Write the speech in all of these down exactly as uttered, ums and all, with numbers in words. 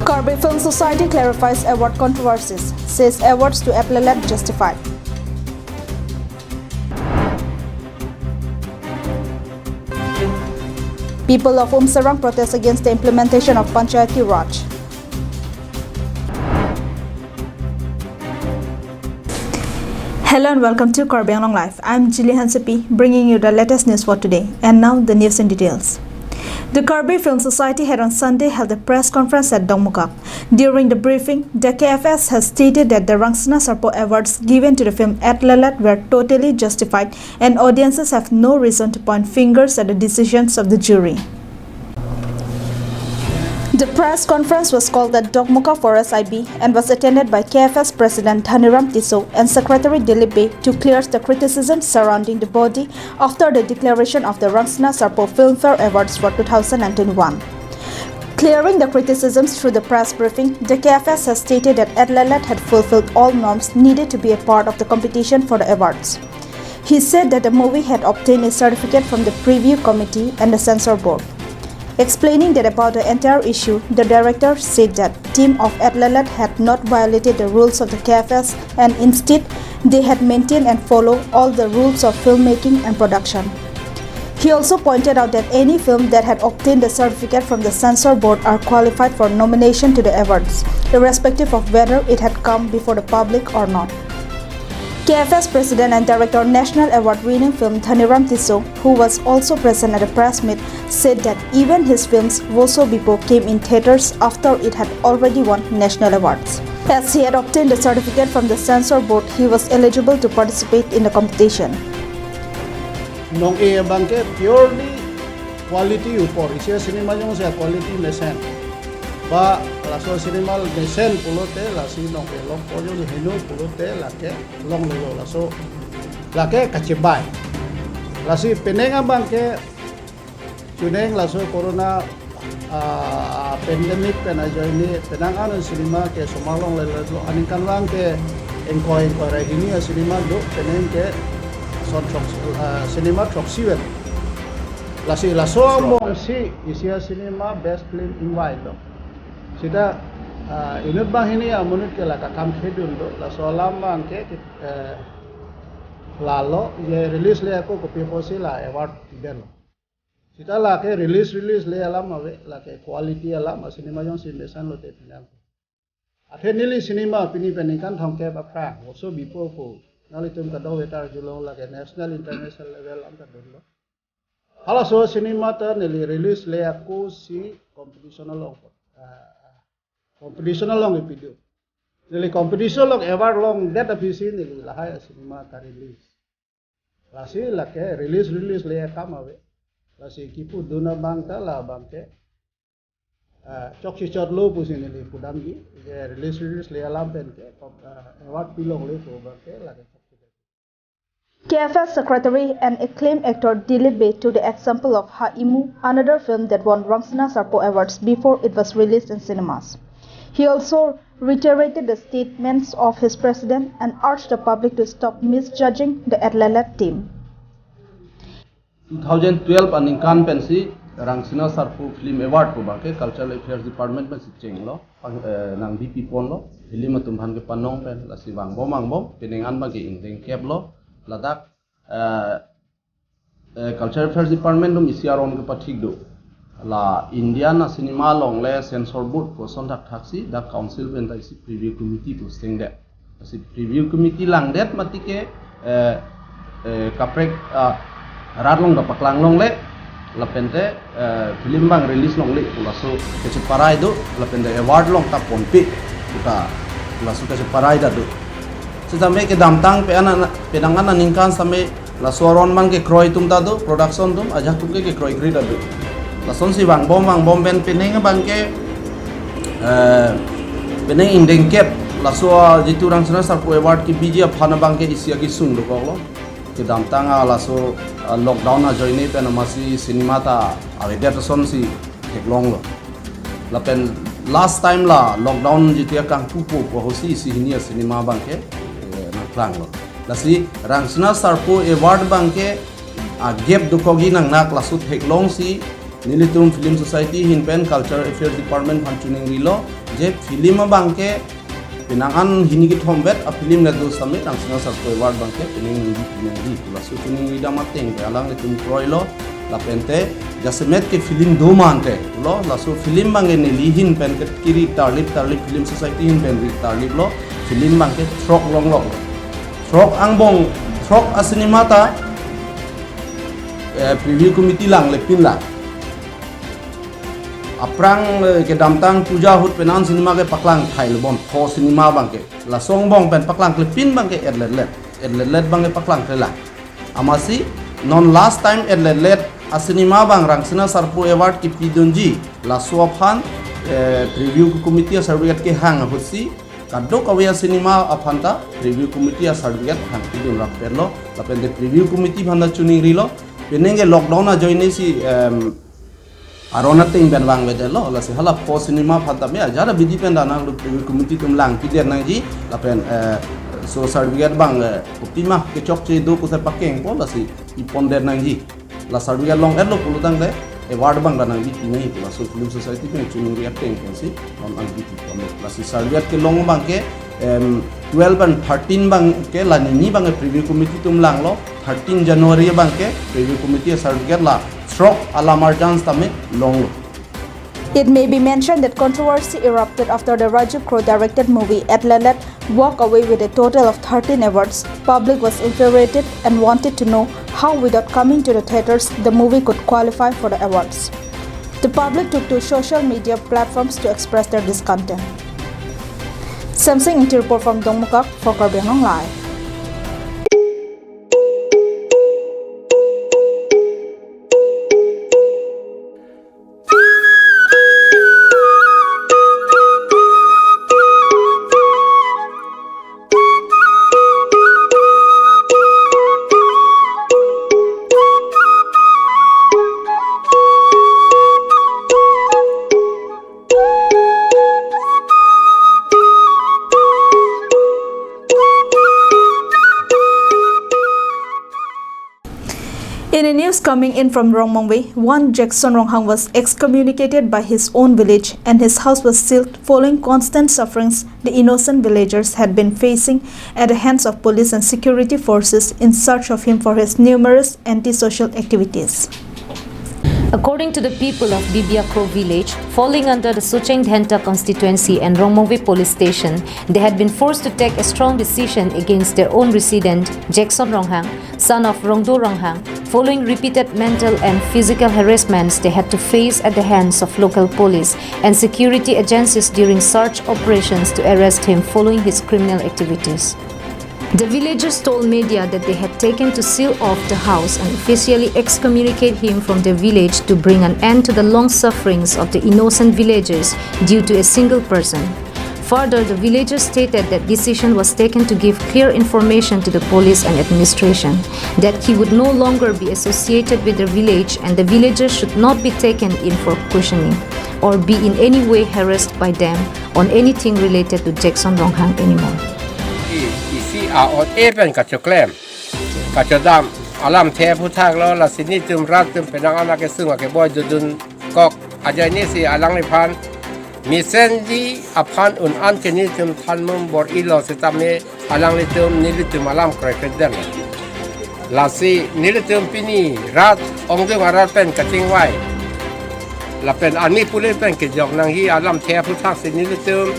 Karbi Film Society clarifies award controversies, says awards to Athlelet justified. People of Umsarang protest against the implementation of Panchayati Raj. Hello and welcome to Karbi Anglong Live. I'm Jili Hansepi, bringing you the latest news for today. And now the news in details. The Karbi Film Society had on Sunday held a press conference at Dokmoka. During the briefing, the K F S has stated that the Rangsina Sarpo Awards given to the film Athlelet were totally justified and audiences have no reason to point fingers at the decisions of the jury. The press conference was called at Dokmoka Forest I B and was attended by K F S President Dhaniram Tisso and Secretary Dilip Bey to clear the criticism surrounding the body after the declaration of the Rangsina Sarpo Filmfare Awards for two thousand and twenty-one. Clearing the criticisms through the press briefing, the K F S has stated that Athlelet had fulfilled all norms needed to be a part of the competition for the awards. He said that the movie had obtained a certificate from the preview committee and the censor board. Explaining that about the entire issue, the director said that team of Athlelet had not violated the rules of the K F S and instead they had maintained and followed all the rules of filmmaking and production. He also pointed out that any film that had obtained the certificate from the censor board are qualified for nomination to the awards, irrespective of whether it had come before the public or not. K F S President and Director National Award winning film Dhaniram Tisso, who was also present at the press meet, said that even his films Voso Bipo came in theatres after it had already won national awards. As he had obtained the certificate from the censor board, he was eligible to participate in the competition. Nong-e abang ke purely quality upor, isi cinema jongsi quality mesen. Ba laso cinema mesen pulote, lasi nong-e longpo jongsi heno pulote lake longlelo, laso lake kachebai. Lasi penang abang ke chuneng laso corona, ah, pandemic pen ajoine penang an cinema ke osomar longlelo, aningkanvang ke ingkoi ingkoi ra hini a-cinema do, penang ke ason throk, ah, cinema throksi vet. Lasi laso amongsi isi a-cinema best film ingvailo. Seta, ah, inut banghini amonit ke la kakam khedun do, laso alam abang ke, eh, lalo, je release le ako kopi apotsi la award pidenlo. Seta lake release, release le alam ave, lake quality alam, a-cinema jongsi mesen lote penang. Athe neli cinema pini pen ningkan thomkep aphrang, Voso Bipo pu, nanglitum kadokave ta arjulong, lake national, international level alam ta dunlo. Halaso cinema ta neli release le akosi competition along, ah, competition along ipidun. Neli competition along award longdet aphisi neli lahai a-cinema ta release. Lasi lake release, release le akam ave. Lasi kipudun abang ta la abang ke, ah, chokche chotlo pusi neli pudamji, je release, release le alam pen ke, kom-, ah, award pilongle pu abang ke lake chokche chot. K F S Secretary and acclaimed actor Dilip Bey took the example of Ha Imu, another film that won Rangsina Sarpo Awards before it was released in cinemas. He also reiterated the statements of his president and urged the public to stop misjudging the Athlelet team. Two thousand twelve aningkan pensi Rangsina Sarpo Film Award pu abang ke Cultural Affairs Department pensi chenglo, pang, eh, nangbipi ponlo, film atum aphan kepanong pen, lasi vangbom vangbom, penang an abang ke ingdeng keplo, ladak, eh, eh, Cultural Affairs Department atum isi aron kepathik do. La Indian a-cinema along le censor board koson thakthaksi, dak council pen ta isi preview committee pu stengdet. Lasi preview committee langdet mati ke, eh, eh, kaprek, ah, rat along ta paklang longle, lapente, eh, film abang release longle pu laso kacheparai do, lapente award along ta ponpe pu ta laso kacheparai ta do. Sitame kedamtang pe ana, penang an aningkan sitame laso aron abang kekroi atum ta do, production atum, ajahak atum ke kekroi kri ta do. Lasonsi vangbom vangbom pen penang abang ke, eh, penang ingdeng kep, laso a jitu Rangsina Sarpo Award kebiji aphan abang ke isi akesung dokoklo. Kedamtang a laso, ah, lockdown ajoine pen amatsi cinema ta avedet asonsi theklonglo. Lapen last time la lockdown jitu akangpupo pu ahutsi isi hini a-cinema abang ke, eh, nangklanglo. Lasi Rangsina Sarpo Award abang ke, ah, gap dokokji nangnak, laso theklongsi nelitum Film Society ahin pen Cultural Affairs Department aphan chiningrilo, Je film abangke penang an hini kethom vet a-film le do sitame Rangsina Sarpo Award abangke penang nangji, nangji. Laso chiningri dam ateng ke alanglitum kroilo, lapente jasemet ke film do mante lo, laso film abangke neli ahin pen ke kiri tarlip tarlip, Film Society ahin pen ri tarliplo, film abangke throk longlo. Throk angbong, throk a-cinema ta, eh, preview committee lang lepin la. Aphrang, eh, kedamtang puja ahut penang cinema ke paklang thai lebon, pho cinema abangke. Laso angbong pen paklang klepin abangke etletlet, etletlet abangke paklang klela. Amatsi non last time etletlet a-cinema abang Rangsina Sarpo Award kepidunji, laso aphan, eh, preview committee a-certificate kehang ahutsi kadokave a-cinema aphan ta preview committee a-certificate hangpidun rapetlo, lapente preview committee aphan ta chiningrilo, penang ke lockdown ajoine si, em, aron ateng pen vangvedetlo, lasi hala pho cinema aphan tame ajat abidi pen ta nanglo, preview committee atum lang pidet nangji, lapen, eh, laso certificate abang, eh, kopima kechokche do pusi pakengpo, lasi ipondet nangji. La certificate long-etlo pulo tangte award abang ta nangbipi nangji pu laso Film Society pen chiningri ateng pensi non nangbipi ponlo. Lasi certificate kelong abangke, em, twelve and thirteen abangke la nini abangke preview committee atum langlo, thirteen January abangke preview committee a-certificate la throk a-lamarjan tame longlo. It may be mentioned that controversy erupted after the Raju Kro directed movie Etletlet walked away with a total of thirteen awards. Public was infuriated and wanted to know how, without coming to the theatres, the movie could qualify for the awards. The public took to social media platforms to express their discontent. Samsing Ingti report from Dongmukak for Karbi Anglong Live. In a news coming in from Rongmongve, one Jackson Ronghang was excommunicated by his own village and his house was sealed following constant sufferings the innocent villagers had been facing at the hands of police and security forces in search of him for his numerous antisocial activities. According to the people of Bibia Kro village, falling under the Socheng Dhenta constituency and Rongmongve police station, they had been forced to take a strong decision against their own resident, Jackson Ronghang, son of Rongdo Ronghang, following repeated mental and physical harassments they had to face at the hands of local police and security agencies during search operations to arrest him following his criminal activities. The villagers told media that they had taken to seal off the house and officially excommunicate him from their village to bring an end to the long sufferings of the innocent villagers due to a single person. Further, the villagers stated that decision was taken to give clear information to the police and administration that he would no longer be associated with the village and the villagers should not be taken in for questioning or be in any way harassed by them on anything related to Jackson Ronghang anymore. I, isi a-ot-e pen kachoklem, kachodam alamthe aphuthak lo, lasi nelitum rat atum penang an akesung akeboi dodun kok ajoinesi alangliphan mesenji aphan un-an ke nelitum thanmum bor-ilo sitame alanglitum nelitum alam kroikre dem. Lasi nelitum pini rat ongdung arat pen kachingvai lapen army police pen kejok nangji alamthe aphuthaksi nelitum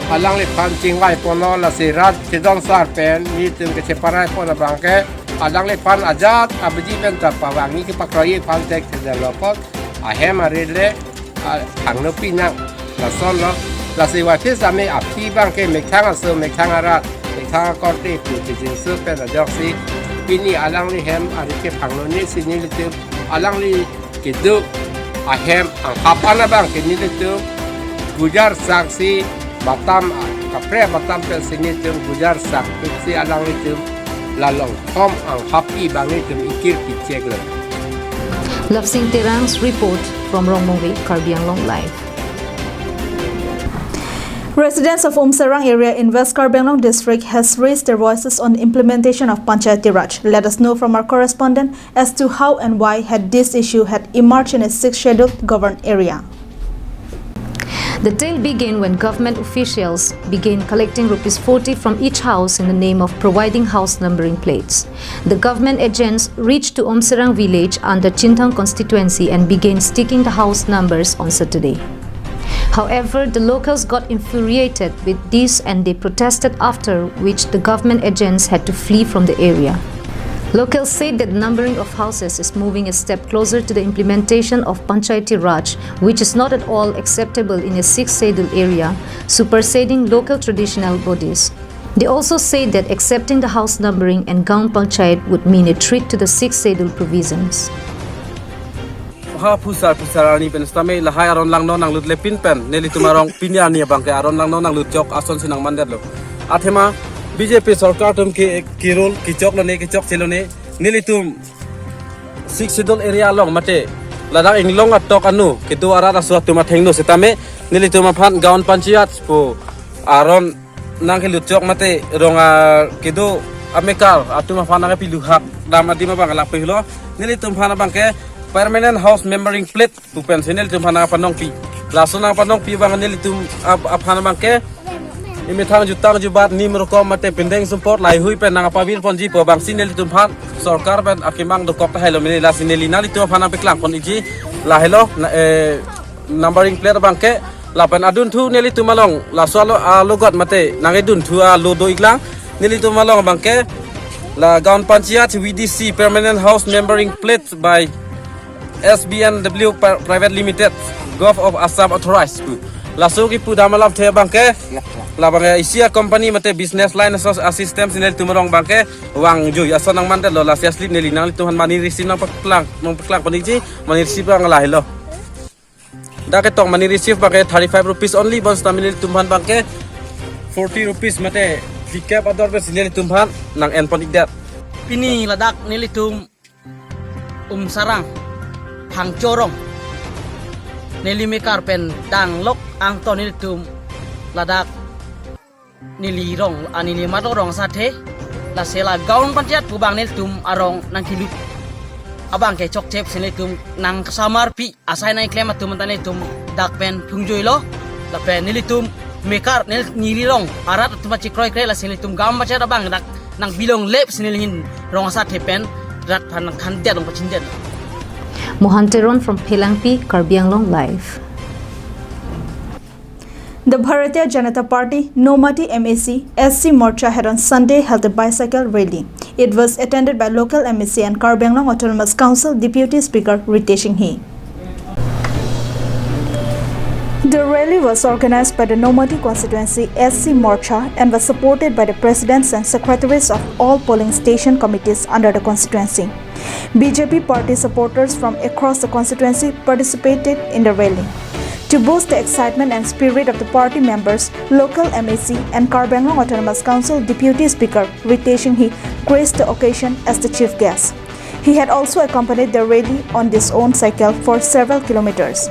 alangliphan chingvai ponlo, lasi rat chedon sar pen nelitum kecheparai pon abangke alangliphan ajat abidi pen ta pavangji kepakroiji aphan thekthedetlo apot ahem arit le, a, thangno pinang, lasonlo. Lasi watis ami aphi abangke methang aso, methang arat, methang akorte pu kejinso pen ajoksi pini alangli hem arit ke phangnonesi nelitum alangli kedo ahem anghap an abangke nelitum gujar saksi batam, kaprek batam pensi nelitum gujar saksi alanglitum la longthom anghap-i abang nelitum ikir picheklo. Lapsing Terang's report from Rongmongve, Karbi Anglong Live. Residents of Umserang area in West Karbi Anglong district has raised their voices on the implementation of Panchayati Raj. Let us know from our correspondent as to how and why had this issue had emerged in a sixth schedule governed area. The tale began when government officials began collecting rupees forty from each house in the name of providing house numbering plates. The government agents reached to Umsarang village under Chinthong constituency and began sticking the house numbers on Saturday. However, the locals got infuriated with this and they protested, after which the government agents had to flee from the area. Locals said that numbering of houses is moving a step closer to the implementation of Panchayati Raj, which is not at all acceptable in a sixth schedule area, superseding local traditional bodies. They also said that accepting the house numbering and Gaon Panchayat would mean a threat to the sixth schedule provisions. Ha phusar phusar arni pen sitame lahai aron langno nanglut lepin pen nelitum arong pini arni abangke aron langno nanglut chok asonsi nangmandetlo. Athema B J P sorkar atum ke kirul kichok lone kichok chelone nelitum sixth schedule area along mate ladak inglong atok anu kedo arat aso atum athengno sitame nelitum aphan Gaon Panchayat pu aron nangkelut chok mate rong a kedo amekar atum aphan nangkepilu hak dam adim abang lapulo. Nelitum aphan abangke permanent house numbering plate pu pensi nelitum aphan nangpanongpi. Laso nangpanongpi abang nelitum ap- aphan abangke imethang jutang jubat nim rokom mate pindeng sumpot laheihui pen nangpavir ponji pu abangsi nelitum aphan sorkar pen akemang dokok tahai lo mene, lasi neli nanglitum aphan nangpeklang pon iji lahelo na- eh, numbering plate abangke lapen adunthu nelitum along laso alo alogot mate nangkedunthu alo do-iklang. Nelitum along abangke la Gaon Panchayat V D C permanent house numbering plate by S B N W Pri- Private Limited, Govt of Assam authorized pu. Laso kipu dam alamthe abangke labangke isi a company mate business line aso assistance nelitum arong abangke vangjui aso nangmandetlo, lasi aslip neli nanglitum aphan money receipt nangpeklang nangpeklang pon iji. Money receipt abang lahelo. Dak ketong money receipt abangke thirty five rupees only, bonsitame nelitum aphan abangke forty rupees mate V cap ador pensi nelitum aphan nang-en pon-ikdet. Pini ladak nelitum Umsarang Phangcho rong neli mekar pen danglok angton nelitum ladak neli rong, a neli mato rong asathe, lasi la Gaon Panchayat pu abang nelitum arong nangkelut abangke chokchep si nelitum nangsamarpi, asai nangklem atum anta nelitum dak pen phungjoilo. Lapen nelitum mekar neli neli rong arat atum achikroikre, lasi nelitum Gaon Panchayat abang dak nangbilonglep si neli ahin rong asathe pen rat aphan nangthandet nangpachindet. Mohan Teron from Phelangpi, Karbi Anglong Live. The Bharatiya Janata Party, Nomati M A C, S C Morcha had on Sunday held a bicycle rally. It was attended by local M A C and Karbi Anglong Autonomous Council Deputy Speaker Ritesh Enghi. The rally was organized by the Nomati constituency S C Morcha and was supported by the presidents and secretaries of all polling station committees under the constituency. B J P party supporters from across the constituency participated in the rally. To boost the excitement and spirit of the party members, local M A C and Karbi Anglong Autonomous Council Deputy Speaker Ritesh Enghi graced the occasion as the chief guest. He had also accompanied the rally on his own cycle for several kilometers.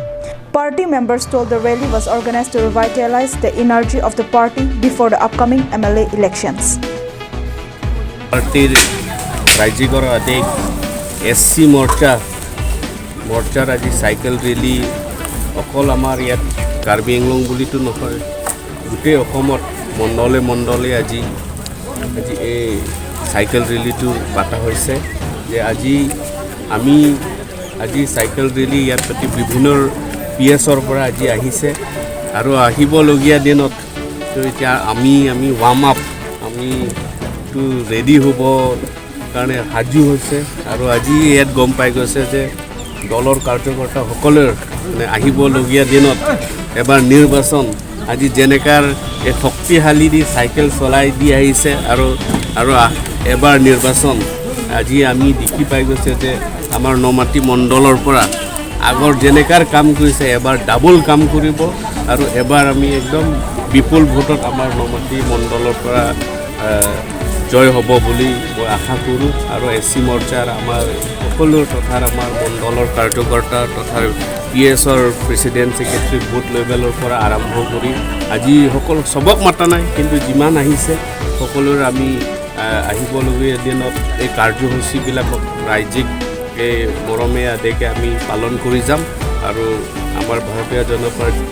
Party members told the rally was organized to revitalize the energy of the party before the upcoming M L A elections. পাৰ্টিৰ ৰাজ্যিকৰৰ আদেশ এছ চি মৰ্চা মৰ্চাৰ আজি cycle rally অকল আমাৰ ইয়াত কাৰ্বি আংলং বুলিতো নহয়, গোটেই অসমত মণ্ডলে মণ্ডলে আজি আজি এই চাইকেল ৰেলীটো পতা হৈছে যে আজি আমি আজি চাইকেল ৰেলী ইয়াত প্ৰতি বিভিন্ন পি এছৰ পৰা আজি আহিছে আৰু আহিবলগীয়া দিনত তো এতিয়া আমি আমি ৱাৰ্ম আপ আমিতো ৰেডি হ'ব কাৰণে সাজু হৈছে আৰু আজি ইয়াত গম পাই গৈছে যে দলৰ কাৰ্যকৰ্তাসকলৰ মানে আহিবলগীয়া দিনত এবাৰ নিৰ্বাচন আজি যেনেকাৰ এই শক্তিশালী দি চাইকেল চলাই দি আহিছে আৰু আৰু আ- এবাৰ নিৰ্বাচন আজি আমি দেখি পাই গৈছে যে আমাৰ নমাটি মণ্ডলৰ পৰা আগৰ যেনেকাৰ কাম কৰিছে এবাৰ ডাবল কাম কৰিব আৰু এবাৰ আমি একদম বিপুল ভোটত আমাৰ নমাটি মণ্ডলৰ পৰা আহ, জয় হ'ব বুলি মই আশা কৰোঁ আৰু এছ চি মৰ্চাৰ আমাৰ সকলো তথা আমাৰ মণ্ডলৰ কাৰ্যকৰ্তা তথা পি এছৰ প্ৰেচিডেণ্ট ছেক্ৰেটাৰী বুথ লেভেলৰ পৰা আৰম্ভ কৰি আজি সকলো চবক মাতা নাই কিন্তু যিমান আহিছে সকলোৰে আমি আহ, আহিবলগীয়া দিনত এই কাৰ্যসূচীবিলাকক ৰাজ্যিক এই মৰমে আদেকে আমি পালন কৰি যাম আৰু আমাৰ ভাৰতীয় জনতা পাৰ্টি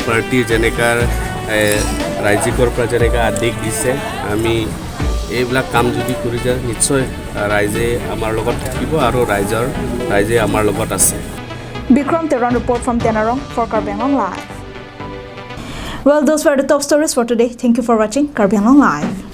পাৰ্টি যেনেকা এ, ৰাজ্যিকৰ পৰা যেনেকা আদেশ দিছে, আমি এইবিলাক কাম যদি কৰি যাওঁ, নিশ্চয় আ, ৰাইজে আমাৰ লগত থাকিব আৰু ৰাইজৰ ৰাইজে আমাৰ লগত আছে। Bikram Teron report from Tenarong for Karbi Anglong Live. Well, those were the top stories for today. Thank you for watching Karbi Anglong Live.